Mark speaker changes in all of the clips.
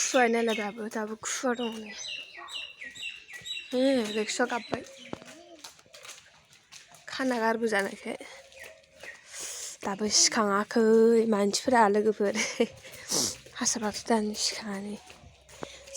Speaker 1: खुवाय नालाय दाबो खुवा दङ नै रिक्सा गाबबाय खाना गारबोजानायखाय दाबो सिखाङाखै मानसिफोरा लोगोफोर हारसाफ्राथ' दानो सिखाङानो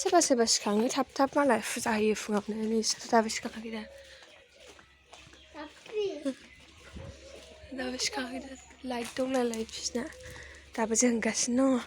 Speaker 1: सोरबा सिखाङो थाब मालाय फुजा होयो फुङावनो नोंसोर दाबो सिखाङाखै दाबो सिखाङाखै लाइट दंलाय बिसिना दाबो जोंगासिनो दङ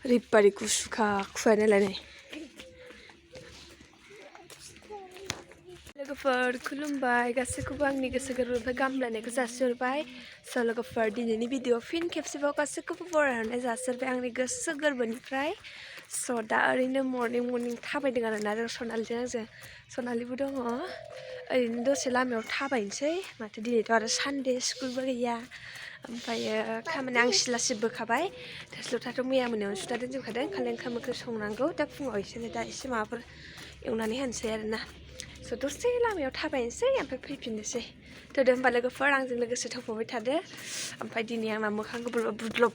Speaker 1: ओरैबादि गुसुखा खुवाय नालाय नै लोगोफोर खुलुमबाय गासैखौबो आंनि गोसो गोरबोनिफ्राय गाहाम हामलायनायखौ जासिहरबाय स' लोगोफोर दिनैनि भिडिअ फिन खेबसेबाव गासैखौबो बरायहरनाय जासिहरबाय आंनि गोसो गोरबोनिफ्राय स' दा ओरैनो मर्निं थाबायदों आरोना जों सनालिजों आंजों सनालिबो दङ ओरैनो दसे लामायाव थाबायनोसै माथो दिनैथ' आरो सानडे स्कुलबो गैया ओमफ्रायो खामानि आं सिला सिबबोखाबाय थोरसि लथाथ' मैया मोनायावनो सुना दोनजोबखादों खालि ओंखाम ओंख्रि संनांगौ दा फुङाव एसे माबाफोर एवनानै होनोसै आरोना स' दसे लामायाव थाबायनोसै ओमफ्राय फैफिननोसै थोदो होमबा लोगोफोर आंजों लोगोसे थफाबाय थादो ओमफ्राय दिनै आंना मोखां गोबोरबा बुद्लब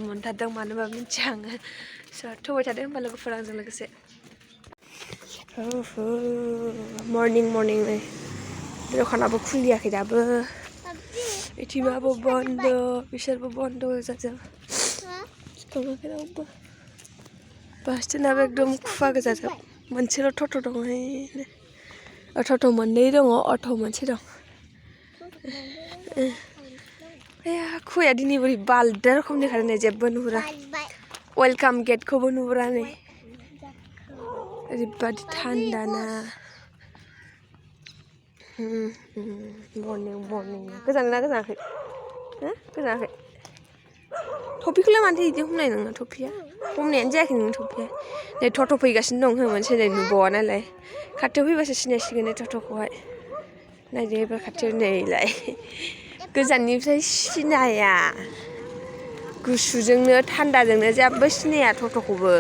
Speaker 1: मोनथारदों मानोबा मिन्थिया आङो स' थफाबाय थादो होमबा लोगोफोर आंजों लोगोसे मर्निं नै दखानाबो खुलियाखै दाबो इथिंबाबो बन्द बिसोरबो बन्द जाजोब सिखाङाखै रावबो बासटेनाबो एकदम खुवा गोजाजोब मोनसेल' टट' दंहायनो टट' मोननै दङ अट' मोनसे दं खुवाया दिनै बोरै बाल्दा रोखोमनि खारनाय जेबो नुहुरा वेलकाम गेटखौबो नुहुरा नै ओरैबादि थान्दाना मर्निं गोजाङाखै गोजाङाखै टफिखौलाय मानोथो बिदि हमनाय नोङो टफिया हमनायानो जायाखै नोङो टफिया नै टट' फैगासिनो दं मोनसे नै नुबावा नालाय खाथियाव फैबासो सिनायसिगोन नै टट'खौहाय नायदो एबार खाथियाव नैलाय गोजाननिफ्राय सिनाया गुसुजोंनो थान्दाजोंनो जेबो सिनाया टट'खौबो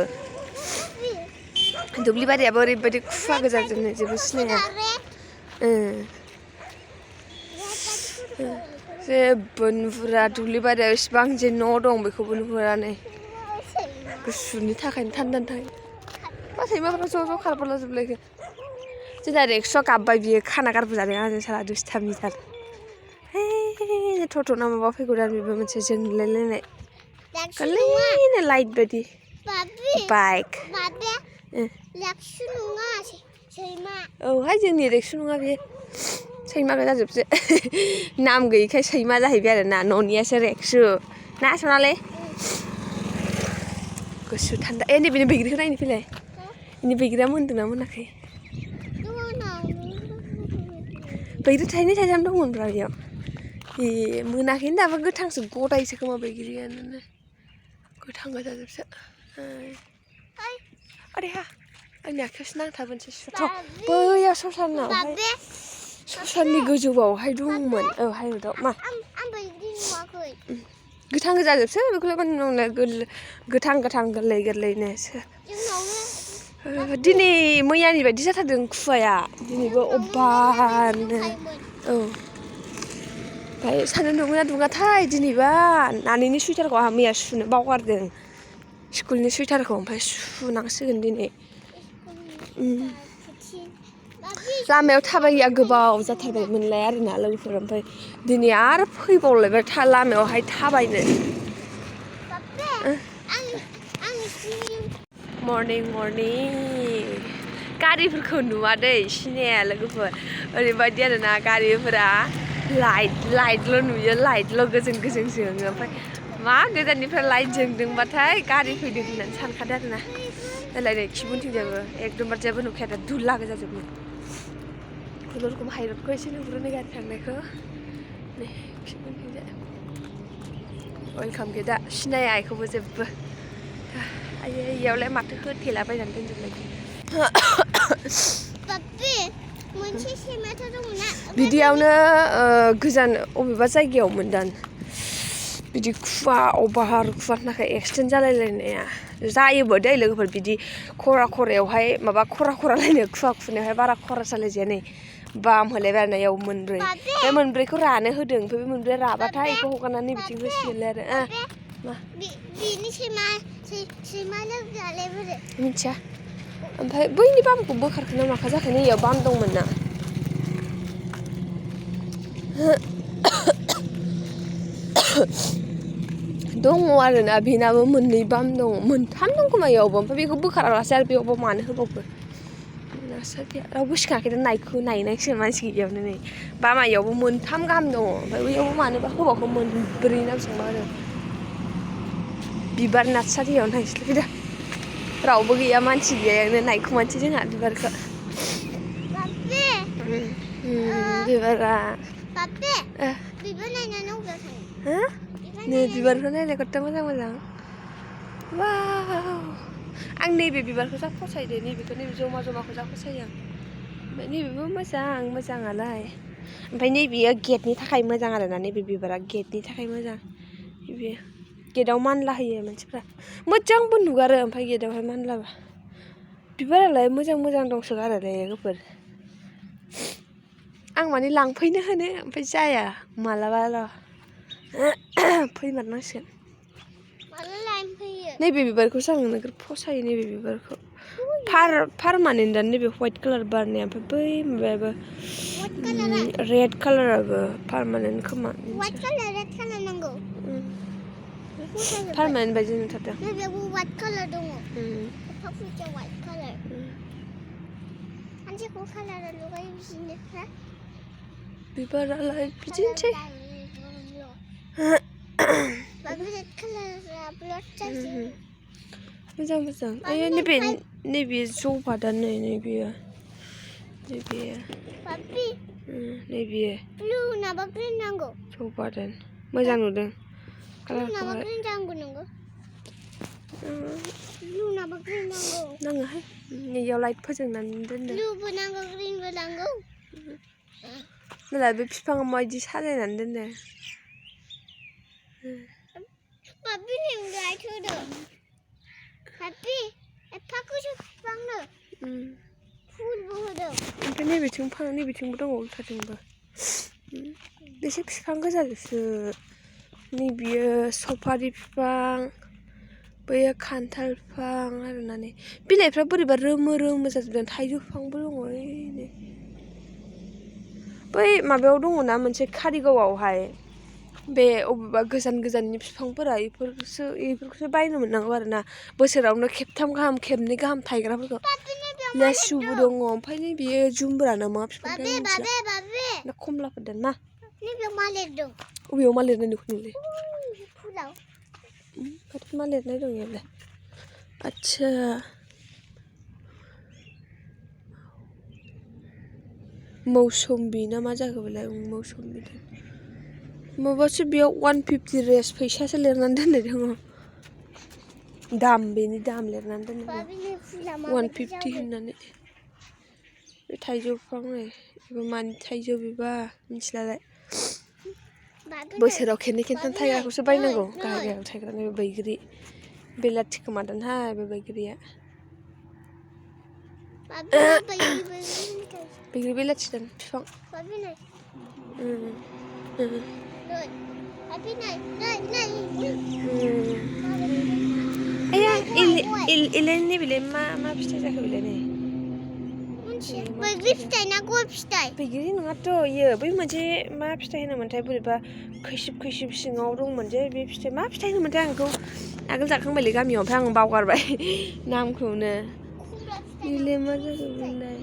Speaker 1: दुब्लि बारियाबो ओरैबायदि खुवा गोजाजोंनो जेबो सिनाया जेबो नुहुरा दुब्लि बारियाव इसिबां जे न' दं बेखौबो नुहुरा नै गुसुनि थाखायनो थान्दानि थाखाय मा सैमाफ्रा ज' खारबोला जोबलायखो जोंना रिक्सा गाबबाय बियो खाना गारबोजादों आंजों साला दुस्थामिथार टट' ना माबा फैगौ दा बेबो मोनसे जोंलायलायनाय गोरलैनो लाइट बायदि बाइक औहाय जोंनि रिक्सा नङा बेयो सैमा जाजोबसो नाम गैयिखाय सैमा जाहैबाय आरो ना न'नियासो रेक्सु ना सनाले गुसु थान्दा नैबे बैग्रिखौ नायनो फैलाय बेनि बैग्रिया मोन्दोंना मोनाखै बैग्रि थाइनै थाइथाम दंमोनब्रा बेयाव मोनाखैनो दाबो गोथांसो गदायसो खोमा बैग्रियानो गोथां जाजोबसो आरे हा आंनि आखायावसो नांथाबोनोसै बैयाव ससाननि गोजौआवहाय दंमोन हायरदआव मा गोथां जाजोबसो बेखौलाय मानो गोथां गोरलैनोसो दिनै मैयानि बायदि जाथारदों खुवाया दिनैबो अभारनो ओमफ्राय सान्दुं दुङोना दुङाथाय दिनैबा नानिनि सुइटारखौ आंहा मैया सुनो बावगारदों स्कुलनि सुइटारखौ ओमफ्राय सुनांसिगोन दिनै लामायाव थाबायैया गोबाव जाथारबायमोनलाय आरोना लोगोफोर ओमफ्राय दिनै आरो फैबावलायबाय लामायावहाय थाबायनो मर्निं गारिफोरखौ नुवा दै सिनाया लोगोफोर ओरैबायदि आरोना गारिफोरा लाइटल' नुयो लाइटल' गोजों जोङो ओमफ्राय मा गोजाननिफ्राय लाइट जोंदोंबाथाय गारि फैदों होननानै सानखादों आरोना नालाय नै खिबुनथिंजाबो एकदमबारे जेबो नुखाया धुला गोजाजोबो खुनुरुखुम हाइरडखौ एसे नुहुरो गारि थांनायखौ नै खिबुनथिंजाय वेलकाम गेटआ सिनाया बेखौबो जेबो आयै इयावलाय माथो होथेलाबायनानै दोनजोबलायखो बिदियावनो गोजान अबेबा जायगायाव मोनदां बिदि खुवा अभार खुवानि थाखाय एक्सिडेन्ट जालायलायनाया जायोबो दै लोगोफोर बिदि खरायावहाय माबा खरालायनो खुवा खुनायावहाय बारा खरा सालायजाया नै बाम होलायबाय आरोना इयाव मोनब्रै बे मोनब्रैखौ रानो होदों ओमफ्राय बे मोनब्रैया राबाथाय बेखौ हगारनानै बिथिं होसिगोनलाय आरो मा
Speaker 2: सैमा लोगोआलाय बोरै
Speaker 1: मिथिया ओमफ्राय बैनि बामखौ बोखारखोना माखा जाखो नै इयाव बाम दंमोन ना दङ आरोना बेनाबो मोननै बाम दङ मोनथाम दं खोमा इयावबो ओमफ्राय बेखौ बोखारालासे आरो बेयावबो मानो होबावखो नार्सारिया रावबो सिखायाखै दा नायनांसिगोन मानसि गैयियावनो नै बामा इयावबो मोनथाम गाहाम दङ ओमफ्राय बैयावबो मानोबा होबावखो मोनब्रै ना बेसेबांबा आरो बिबार नार्सारियाव नायस्लाय दा रावबो गैया मानसि गैयायावनो नायखुमानोसै जोंहा बिबारखौ बिबारा
Speaker 2: बिबार नायनानै अबेयाव थाङो
Speaker 1: हो नै बिबारखौ नायलाय खथ्थ' मोजां मोजां वाव आं नैबे बिबारखौ जा फसायदो नैबेखौ नैबे जमा जमाखौ जा फसायो आं ओमफ्राय नैबेबो मोजाङालाय ओमफ्राय नैबेयो गेटनि थाखाय मोजां आरोना नैबे बिबारा गेटनि थाखाय मोजां नैबे गेटआव मानला होयो मानसिफ्रा मोजांबो नुगारो ओमफ्राय गेटआवहाय मानलाबा बिबारालाय मोजां दंसोगारोलै लोगोफोर आं माने लांफैनो होनो ओमफ्राय जाया मालाबा र' फैमारनांसिगोन
Speaker 2: माला लांफैयो
Speaker 1: नैबे बिबारखौसो आं नोगोर फसायो नैबे बिबारखौ पारमानेन्टआनो नैबे व्हाइट कालार बारनाया ओमफ्राय बै माबायाबो रेड कालाराबो पारमानेन्ट खोमा
Speaker 2: व्हाइट कालार नांगौ
Speaker 1: पारमानेन्ट बायदि नुथारदों
Speaker 2: नैबेयावबो व्हाइट कालार दङ एफा बुरजा व्हाइट कालार हानसेखौ कालारा लगायो बिदिनो हा
Speaker 1: बिबारालाय बिदिनोसै मोजां आयो नैबे जबादानो नैबेयो नैबेयो
Speaker 2: ब्लु नाबा ग्रिन नांगौ
Speaker 1: जबादान मोजां नुदों
Speaker 2: नाबा ग्रिन नांगौ नोंगौ ब्लु नाबा ग्रिन नांगौ
Speaker 1: नाङाहाय नैयाव लाइट फोजोंनानै दोनदों
Speaker 2: ब्लुबो नांगौ ग्रिनबो नांगौ
Speaker 1: नालाय बे बिफाङा माबायदि साजायनानै दोनदों
Speaker 2: पापि नै लाइट होदो पापि एफा गोजौ बिफांनो फुलबो होदों
Speaker 1: ओमफ्राय नैबेथिंबो दङ उल्थाथिंबो बेसे बिफां गोजाजोबसो नैबेयो सफारि बिफां बैयो खान्थाल बिफां आरोना नै बिलाइफ्रा बोरैबा रोमो जाजोबदों थाइजौ बिफांबो दङ ओइनै बै माबायाव दङना मोनसे कारिगावआवहाय बे अबेबा गोजाननि बिफांफोरा बेफोरखौसो बायनो मोननांगौ आरोना बोसोरावनो खेबथाम गाहाम खेबनै गाहाम थायग्राफोरखौ लेसुबो दङ ओमफ्राय नैबेयो जुमब्रा ना मा बिफां ना खमलाफोर दान मा अबेयाव मा लिरनाय नुखो नोंलाय मा लिरनाय दं इयावलाय आच्छा मौसुम्बि ना मा जाखो बेलाय मौसुम्बि माबासो बेयाव 150 रेस फैसासो लिरनानै दोननाय दङ बेनि दाम लिरनानै दोननाय 150 होननानै बे थाइजौ बिफां नै बेबो मानि थाइजौ बेबा मिथिलालाय बोसोराव खेबनै खेबथाम थायग्राखौसो बायनांगौ गाहायाव थायग्रा नैबे बैग्रि बेलाथि खोमादानहाय बे बैग्रिया बैग्रि बेलाथि दान बिफां इलाय नैबेलाय मा फिथाइ जाखो बेलाय नै
Speaker 2: बैग्रि फिथाइ ना गय फिथाइ
Speaker 1: बैग्रि नङाथ' इयो बै मोनसे मा फिथाइ होनोमोनथाय बोरैबा खैसिब सिङाव दंमोन जे बे फिथाइ मा फिथाइ होनोमोनथाय आं बेखौ आगोल जाखांबायलै गामियाव ओमफ्राय आं बावगारबाय नामखौनो इलाय मा जाखो बेलाय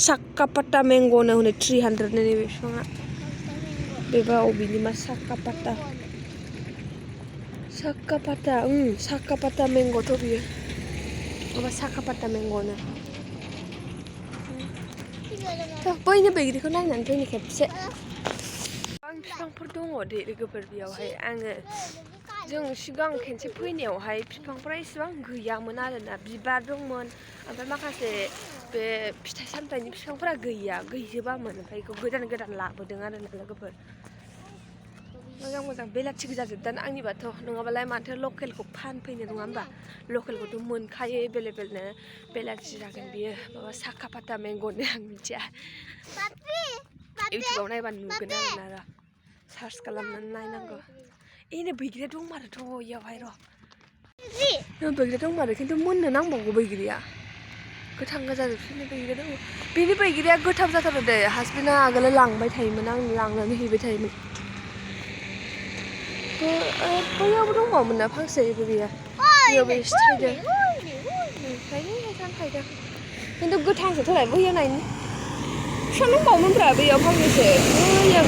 Speaker 1: साक्कापाटा मेंग'नो हनै 300 नैबे बिफाङा बेबा अबेनि मा साक्कापाटा मेंग'थ' बियो माबा साक्कापाटा मेंग'नो बैनो बैग्रिखौ नायनानै फैनो खेबसे गोबां बिफांफोर दङ दे लोगोफोर बेयावहाय आङो जों सिगां खेनसे फैनायावहाय बिफांफ्रा एसेबां गैयामोन आरोना बिबार दंमोन ओमफ्राय माखासे बे फिथाइ सामथाइनि बिफांफोरा गैजोबामोन ओमफ्राय बेखौ गोदान लाबोदों आरोना लोगोफोर मोजां बेलाथि गोजा जोबदान आंनिबाथ' नङाबालाय माथो लकेलखौ फानफैनो नङा होमबा लकेलखौथ' मोनखायो एभेलेबेलनो बेलाथि जागोन बियो माबा साक्कापाटा मेंग'नो आं मिथिया इउटुबाव नायबानो नुगोन आरोना सार्च खालामनानै नायनांगौ ini बैग्रिया दंमारोथ' इयावहाय र'
Speaker 2: Gì?
Speaker 1: बैग्रिया दंमारो खिन्थु मोननो नांबावगौ बैग्रिया गोथां जाजोबसिनो बैग्रिया दङ बेनि बैग्रिया गोथाव जाथारो दे हासबेन्डआ आगोलाव लांबाय थायोमोन आं लांनानै हैबाय थायोमोन बैयावबो दंबावोमोन ना फांसे बैग्रिया बैयावबो एसे थायदों थायदों खिन्थु गोथांसोथ' बैयाव नायनि बिफां दंबावोमोनब्रा बैयाव फांनैसो बैयाव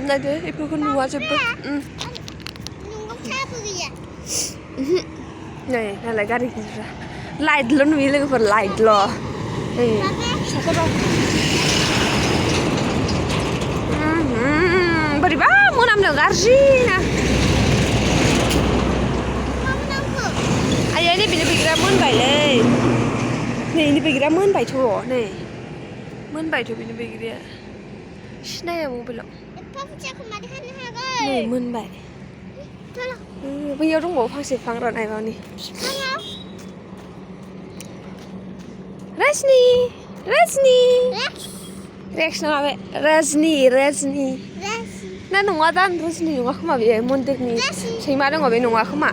Speaker 1: नायदो बेफोरखौ नुवा जेबो
Speaker 2: Nung có tháp gì vậy?
Speaker 1: Này, đây là garing ra. Light luôn vì là phần light lo. Này, sao thế đâu? Bari ba, muốn làm được garji nè.
Speaker 2: Không đâu cửa.
Speaker 1: Ai ấy đi bị ra mơn bảy lên. Này, bị ra mơn bảy thua này. Mơn bảy thua bị ra. Này là mua bị lắm.
Speaker 2: Pháp cha không mà đi hết nữa
Speaker 1: Này,
Speaker 2: rồi.
Speaker 1: mơn bảy.
Speaker 2: Thôi nào.
Speaker 1: Bây giờ trong bộ phang xịt phang rồi này vào nè.
Speaker 2: Thôi nào.
Speaker 1: Resni, Resni.
Speaker 2: Rex.
Speaker 1: Rex nào vậy? Resni, Resni.
Speaker 2: Rex.
Speaker 1: 나 농아단 무슨 농아 왜 뭔데니 생마는 거왜 농아 그마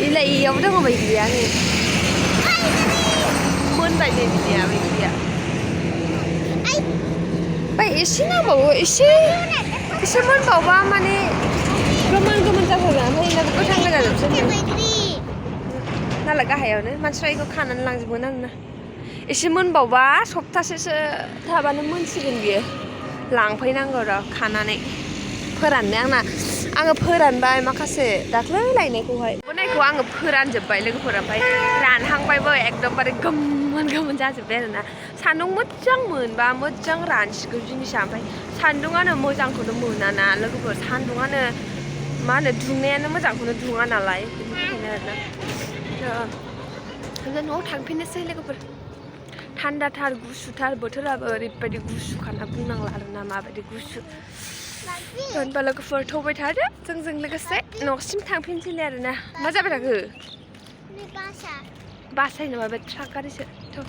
Speaker 1: 이래 이 여보다 거 뭐이야 니 뭔 발대미야 왜이야 bai 이시나 뭐 이시 이시만 봐봐 마네 그만 잡아가 해 나 그거 상가가 없어
Speaker 2: Cái gì đi.
Speaker 1: 나라 가해요 네 만스라이 거 칸은 랑지고 나나 एसे मोनबावबा सप्तासेसो थाबानो मोनसिगोन बियो लांफैनांगौ र' खानानै फोराननो आङो फोरानबाय माखासे दाख्लै लायनायखौहाय बनायखौ आङो फोरानजोब्बाय लोगोफोर ओमफ्राय रानहांबायबो एकदमबारे गोमोन जाजोब्बाय आरोना सान्दुं मोजां मोनबा मोजां रानसिगौ जिनिसा ओमफ्राय सान्दुङानो मोजांखौनो मोनाना लोगोफोर सान्दुङानो मा होनो दुंनायानो मोजांखौनो दुङा नालाय बेनिखायनो आरोना न'आव थांफिननोसै लोगोफोर थान्दाथार गुसुथार बोथोराबो ओरैबायदि गुसुखाना बुंनांला आरोना माबायदि गुसु होनबा लोगोफोर थौबाय थादो जोंजों लोगोसे न'सिम थांफिनसैलाय आरोना मा जाबाय थाखो
Speaker 2: Đi ba xà.
Speaker 1: बासाय नङा बे ट्राक गारिसो थ'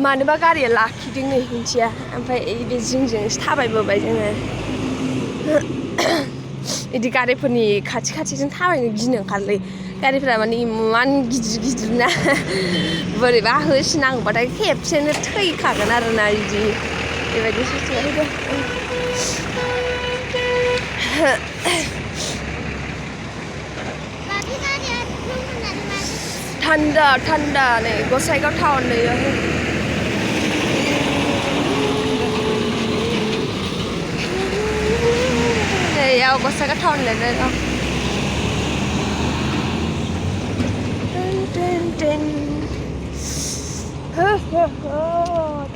Speaker 1: मानोबा गारिया लाखिदों नै मिथिया ओमफ्राय बे जिंजोंसो थाबायबोबाय जोङो बिदि गारिफोरनि खाथिजों थाबायनो गिनो ओंखारोलै गारिफोरा माने इमान गिदिर ना बोरैबा होसिनांबाथाय खेबसेनो थैखागोन आरोना बिदि बेबायदि situation
Speaker 2: Bà cái gì đi. Không có làm mà.
Speaker 1: थान्दा नै गसाइगाव टाउन नै याव गसाइगाव टाउन लेने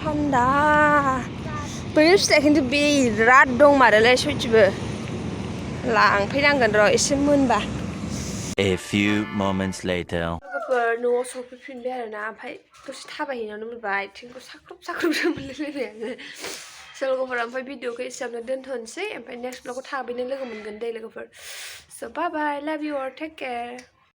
Speaker 1: थान्दा बैनि फिथाइ खिन्थु बिराद दंमारोलै सयथिबो लांफैनांगोन र' एसे मोनबा
Speaker 3: A few moments later.
Speaker 1: लोगोफोर न'आव सफैफिनबाय आरोना ओमफ्राय दसे थाबायहैनायावनो मोनबाय आथिंखौ साख्रुबसो मोनलायलायबाय आङो लोगोफोर ओमफ्राय भिडिअखौ एसेयावनो दोनथ'नोसै ओमफ्राय नेक्स्ट ब्लगाव थाबैनो लोगो मोनगोन दे लोगोफोर स' बाय बाय लाभ इउ अल टेक केयार